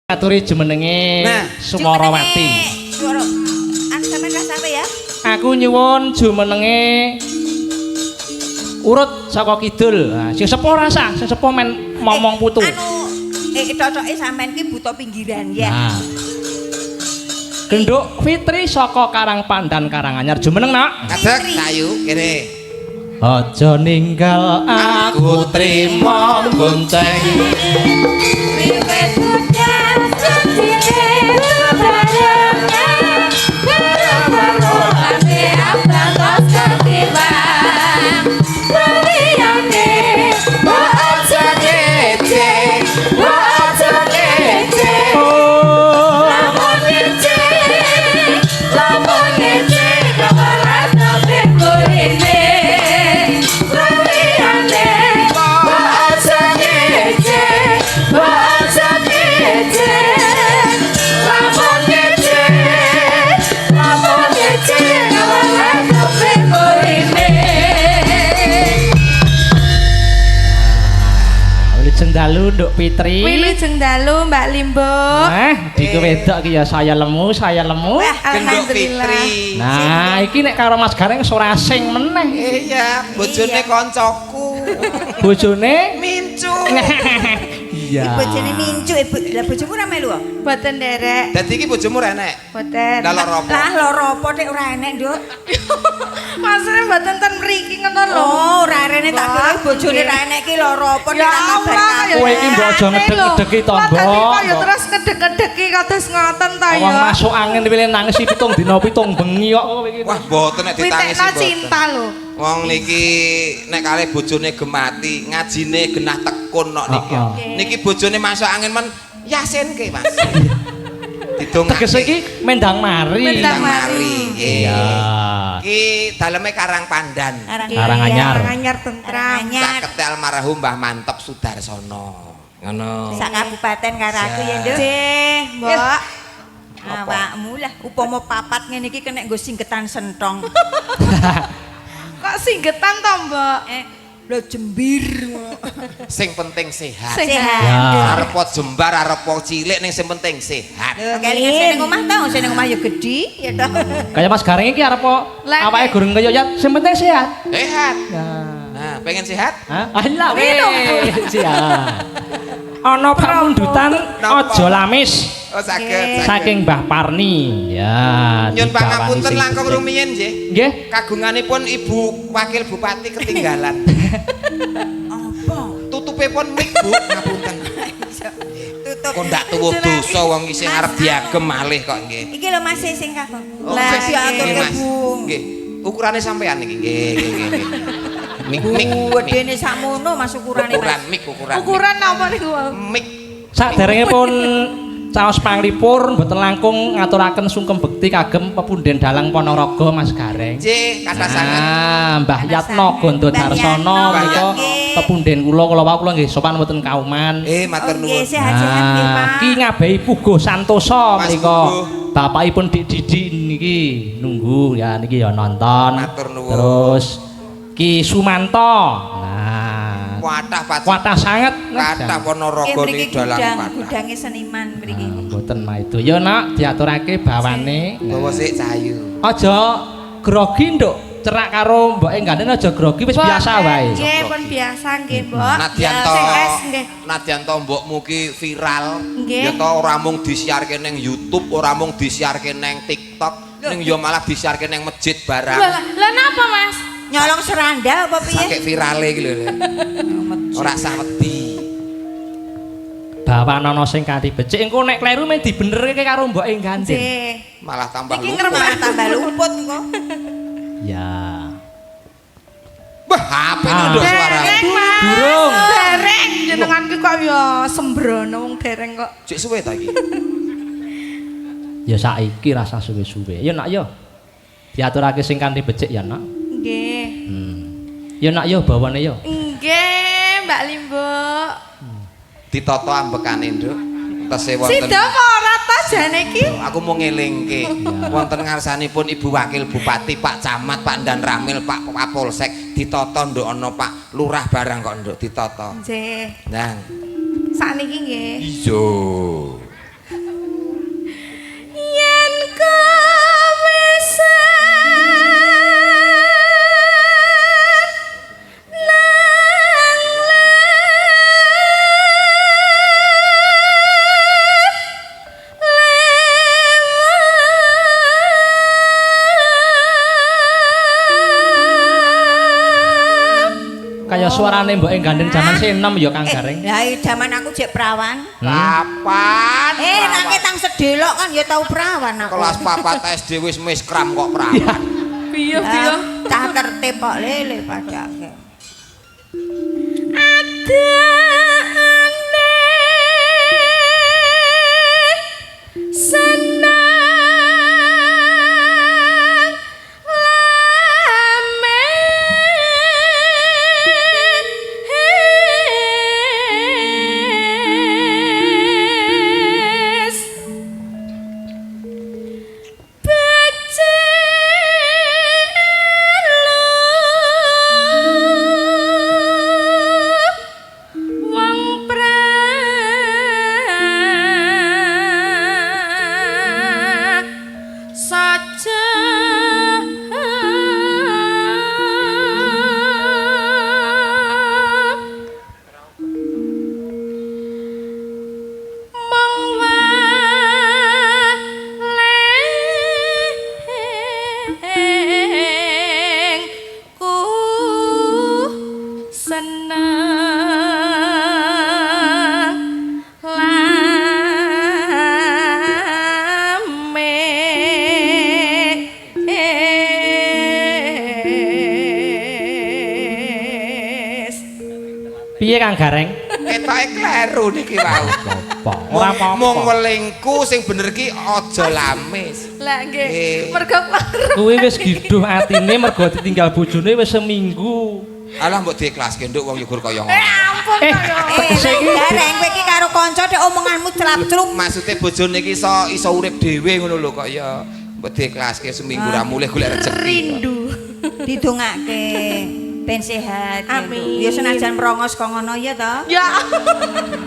Aturi jumenenge Nah. Sumarawati. Suara. Anu sampean rasane ya? Aku nyuwun jumenenge urut saka kidul. Nah, sing sepuh rasa, sing sepuh men momong putu. Anu cocoke sampean ki buta pinggiran ya. Nah. Genduk Fitri saka Karang Pandan Karanganyar jumeneng nak. Ngadeg kayu kene. Aja ninggal aku trimo gonceng. Wiwit budal cendine bebarengan baru-baru ame abang tos ketimbang liyane mbok aja ngece, mbok aja ngece, lamun ngece, lamun ngece kewelas nopo burine liyane mbok aja ngece, mbok aja ngece, lamun ngece, lamun ngece kewelas nopo burine. Wilujeng dalu Nduk Fitri. Wilujeng dalu Mbak Limbo. Eh, diku wedok ki ya saya lemu, saya lemu. Wah, Genduk Alhamdulillah. Fitri. Nah, iki nek karo Mas Gareng ora asing meneh. Iya, bojone koncoku. Bojone Mincu. Iya. Bojone mincu, ibu. Lah bojomu ora melu ah? Boten derek. Dadi iki bojomu ra enek. Boten. Lah lara apa? Lah lara apa nek ora enek, Nduk? Maksudnya boten ten mriki ngono lho. Oh, ora rene tak kira bojone ra enek ki lara apa nek Ya tak Allah, kabar. ya Kowe iki mbok aja ngedek-ngedeki to, Lah Mbok. dadi kok ya terus ngedek-ngedeki kados ngoten ta ya. Wong masuk angin wile nangis pitung dina pitung bengi kok kowe iki. Wah, mboten nek ditangisi Witekno mboten. cinta lho. Wong niki nek kalih bojone gemati, ngajine genah tekun kok niki. Heeh. Niki bojone masuk angin men yasinke, Mas. Didongake. Tegese iki mendang mari. Mendang Mendang mari. Nggih. Iya. Iki daleme Karang Pandan. Karanganyar. Karanganyar tentram. Karanganyar. Cakete almarhum Mbah Mantep Sudarsono. Ngono. Sak kabupaten karo aku ya, Nduk. Nggih, Mbok. Awakmu lah upama papat ngene iki kena nggo singgetan sentong. Kok singgetan to, Mbok? Lho jembir. Sing penting sehat. Sehat. Ya. Arep jembar, arep cilik ning sing penting sehat. Lho kelingan sing ning omah ta, sing ning omah ya gedhi ya toh. Kayak Mas Gareng iki arep Lah, awake gurung kaya ya sing penting sehat. Sehat. Ya. Nah, pengen sehat? Hah? Alah wis ya. Ana pamundutan Napa? aja lamis Oh, saged, saged. saking Mbah Parni. Ya. Nyun digawani pangapunten sing langkung becik. rumiyin nggih. Nggih. Kagunganipun Ibu Wakil Bupati ketinggalan. Apa? Tutupe pun mik, Bu, ngapunten. Tutup. Kok ndak tuwuh dosa wong isih arep diagem malih kok nggih. Iki lho Mas sing kakung. Oh, Lah nggih, diaturke Mas. Bu. Nggih. Ukurane sampean niki. Nggih, nggih, nggih, nggih. Mik mik. Bu, wedene sakmono Mas ukurane Mas. Ukuran mik ukuran. Ukuran napa niku? Mik. Saderengipun caos panglipur mboten langkung ngaturaken sungkem bekti kagem pepunden dalang Ponorogo Mas Gareng. Nggih, kathah sanget. Nah, Mbah Kathah Yatno sanget. Gondo Mbah Darsono Yatno, menika nggih. pepunden kula kula wau kula nggih sopan mboten kauman. Matur Oh, nggih, nuwun. sehat-sehat nggih, Pak. Ki ngabehi Puguh Santoso Mas menika. Puguh. Bapakipun Dik Didi niki nunggu ya niki ya nonton. Matur nuwun. Terus Ki Sumanto. Nah, Kathah Pak. kuatah sanget. Kathah Nggih Ponorogo mriki niki dalang gudang, kathah. gudange seniman mriki. Nah, mboten maido. Ya nak diaturake bawane. Bawa sik cahayu. Aja grogi nduk, cerak karo mboke gandeng aja grogi wis biasa wae. Nggih, pun biasa nggih, Mbok. Nadyan to. Sing es nggih. Nadyan to mbokmu ki viral. Nggih. Ya to ora mung disiarke ning YouTube, ora mung disiarke ning TikTok, ning ya malah disiarke ning masjid barang. Lah, lah napa, Mas? Nyolong seranda apa piye? Saking virale iki lho. Ora sah wedi. Bawanana sing kanthi becik engko nek kleru men dibenerke karo mboke gandeng. Nggih. Malah tambah Iki luput. ngremeh. Malah tambah luput kok. Ya. Wah, HP Ah. nduk suara. Dereng, Mas. Durung. Dereng jenengan ki kok ya sembrono wong dereng kok. Cek suwe ta iki? Ya saiki rasa suwe-suwe. Ya nak ya. Diaturake sing kanthi becik ya nak. Nggih. Ya nak ya bawane ya. Nggih, Mbak Limbo. Ditata ambekane, Nduk. Tesih wonten. Sida apa ora ta jane iki? Aku mau ngelingke wonten ngarsanipun Ibu Wakil Bupati, Pak Camat, Pak Dan Ramil, Pak Kapolsek ditata nduk ana Pak Lurah barang kok nduk ditata. Nggih. Nang. Sakniki nggih. Iya. suarane mboke gandeng jaman enom ya Kang Gareng. Lah jaman aku jek prawan. Kapan? Nangke tang sedelok kan ya tau prawan aku. Kelas 4 SD wis miskram kok prawan. Piye piye? Cah tertib kok lele padake. Adane seneng lamis becik wong prasaja mung waleng ku seneng lamis. Piye Kang Gareng? Ketoke kleru niki wau. Apa? Ora apa-apa. Mung welingku sing bener ki aja lamis. Lah nggih, mergo kleru. Kuwi wis giduh atine mergo ditinggal bojone wis seminggu. Alah mbok diiklaske nduk wong yugur kaya ngono. Ampun to ya. Tegese iki Gareng kowe iki karo kanca tek omonganmu celap-celup. Maksude bojone iki iso urip dhewe ngono lho kok ya. Mbok diiklaske seminggu ra mulih golek rezeki. Rindu. Didongake ben sehat. Ya, Amin. Nduk. Ya senajan merongos kok ngono ya to. Ya.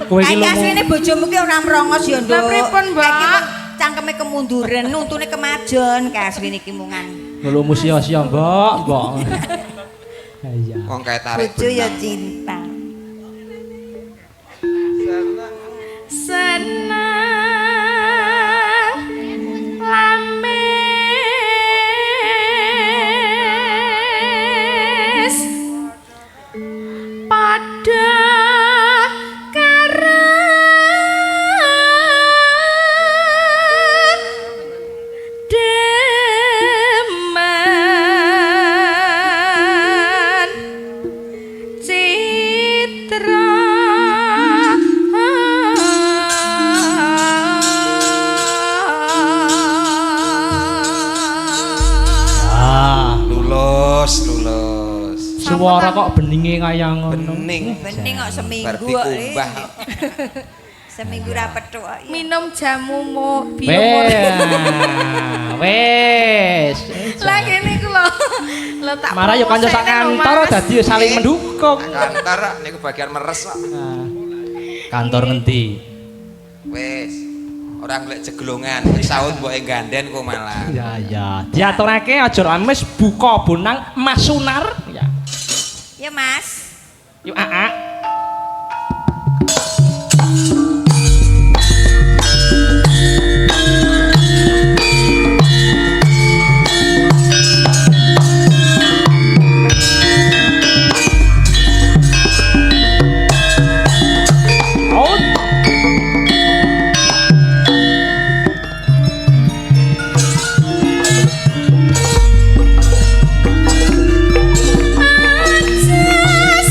Kowe iki Kae lho. asline bojomu ki ora merongos ya, Nduk. Lah pripun, Mbak? Kae ki mung cangkeme kemunduran, untune kemajon kae asline iki mungan. Lho sia-sia, Mbok, Mbok. Iya. Wong kae tarik Bojo ya benang. cinta. Seneng lamis padha karo demen citra. Ah, Lulus, lulus. suara kok beninge kaya ngono. Bening. Bening kok Bar seminggu kok. dikumbah. Seminggu ra petuk kok. Minum jamu mo biomor. Wes. Lah kene iku lho. Lho tak Marah ya kanca sak promosekne lho, kantor Mas. dadi ya saling mendukung. Kantor niku bagian meres kok. Nah, kantor ngendi? Wis. Ora golek jeglongan, saut mboke ganden kok malah. Ya ya, diaturake aja lamis buka bonang Mas Sunar. Ya. Ya, Mas. Yuk aa. Out. Aja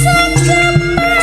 sekepan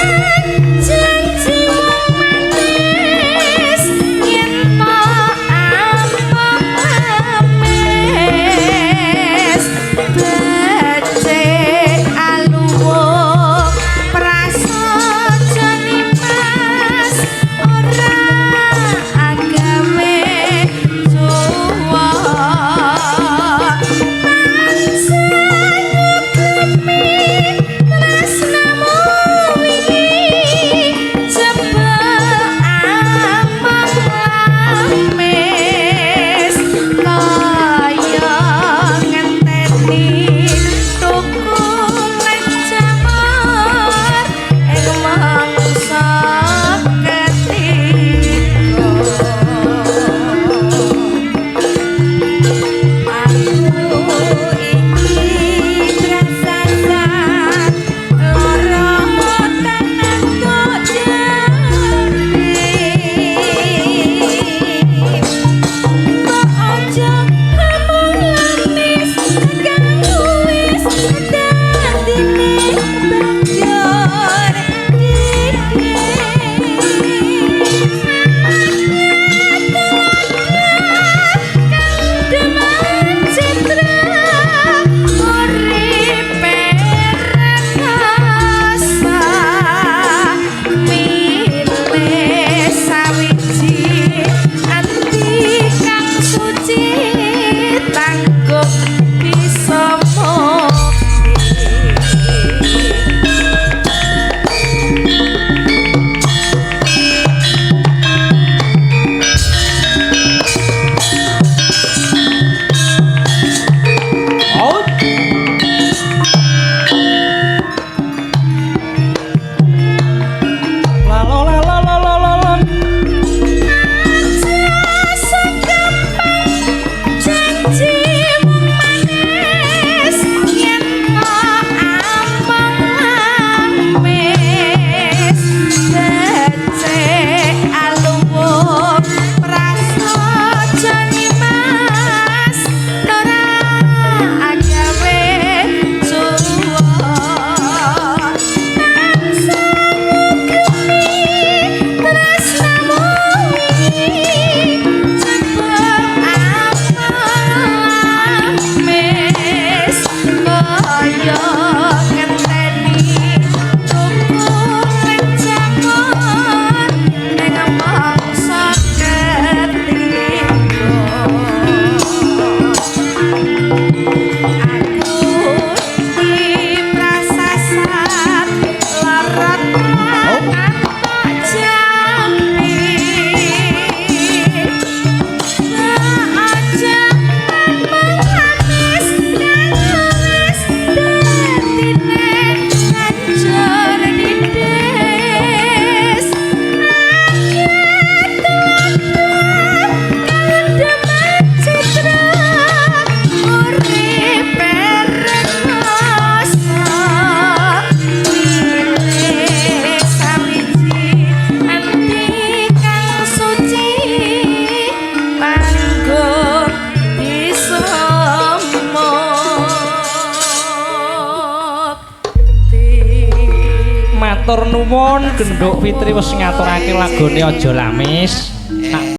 Matur nuwun, Genduk Fitri wis ngaturake lagune Aja Lamis. Tak